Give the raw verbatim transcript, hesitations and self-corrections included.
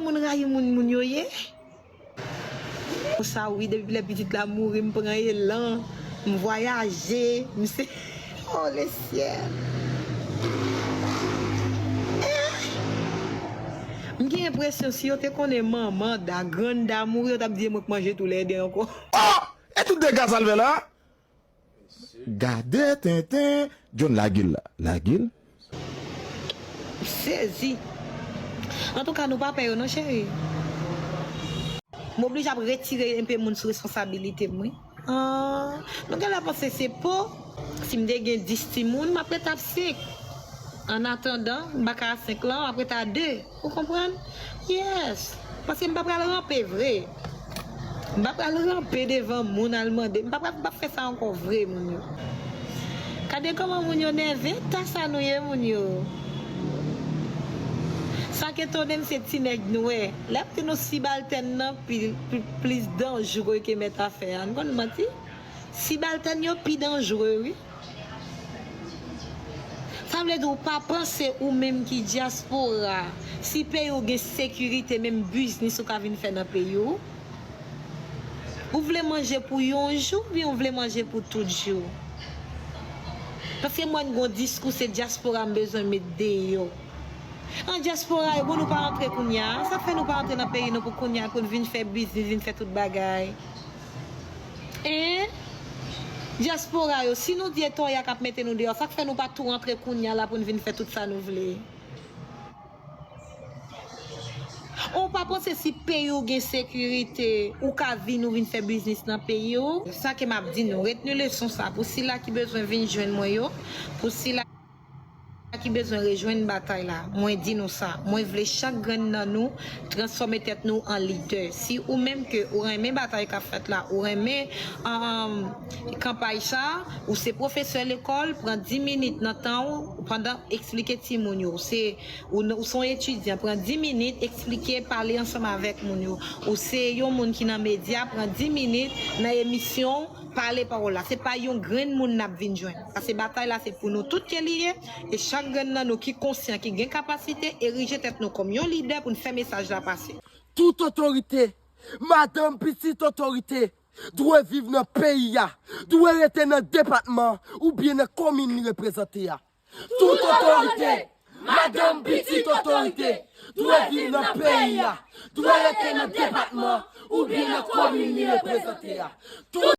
Moun rayi moun, moun yo ye. Konsa wi, depi lè pitit la mouri, m pran elan, m vwayaje, m se, oh le syèl. Eh! M gen enpresyon si yo te konnen manman Da, grann Da mouri, yo t ap di e mwen k manje toulède ankò. Oh! E tout dega sa l fè la? Gade tenten, John lage l la. Lage l. Sezi. Antouka, nou pa pè yo non, cheri. M oblije ap retire enpe moun sou responsabilite m, wi. Ah, nou genlè panse se po. Si m te gen dis timoun, m ap ret ap senk. Annatandan, m pa ka a senk lan, m ap ret a de. Ou konprann? Yes. Paske m pa pral ranpe vre. M pa pral ranpe devan moun al mande. M pa pral, m p ap fè sa ankò vre, moun yo. Gade kòman moun yo nève, ta sa nou ye, moun yo. Sa k etone m, se ti nèg nwè. Lè m te nou sibaltèn nan pi, pi, plis danjre ke mèt afè a. N konn manti? Sibaltèn yo pi danjre, wi. Sa vle di ou pa panse ou menm ki dyaspora, si peyi w gen sekirite, menm biznis ou ka vin fè nan peyi w? Ou vle manje pou yon jou oubyen ou vle manje pou tout jou? Paske mwen gon diskou se dyaspora m bezwen met deyò. An dyaspora yo, bon nou pa antre kounye a. Sa k fè nou pa antre nan peyi nou pou kounye a, pou n vin fè biznis, vin fè tout bagay? Hein? Dyaspora yo, si nou di e Toya k ap mete nou deyò, sa k fè nou pa tou antre kounye a la pou n vin fè tout sa nou vle? Ou pa panse si peyi w gen sekirite, ou ka vin, ou vin fè biznis nan peyi w? Sa ke m ap di nou, retni leson sa pou sila ki bezwen vin jwenn mwen yo, pou sila ki bezwen rejwenn batay la, mwen di nou sa, mwen vle chak grenn nan nou transfòme tèt nou an lidè. Si ou menm ke ou renmen batay k ap fèt la, ou renmen, um, kanpay sa, ou se pwofesè lekòl, pran dis minit nan tan ou pandan eksplike timoun yo. Ou se, ou, ou se yon etidyan, pran dis minit, eksplike, pale ansanm avèk moun yo. Ou se yon moun ki nan medya, pran dis minit nan emisyon, pale pawòl la. Se pa yon grenn moun n ap vin jwenn. Paske batay la se pou nou tout ke li ye, e chak grenn nan nou ki konsyan, ki gen kapasite, erije tèt nou kòm yon lidè pou n fè mesaj la pase. Tout otorite, madanm, pitit otorite, dwe viv nan peyi a, dwe rete nan depatman oubyen nan komin li reprezante a. Tout otorite, madanm, pitit otorite, dwe viv nan peyi a, dwe rete nan depatman oubyen nan komin li reprezante a. Tout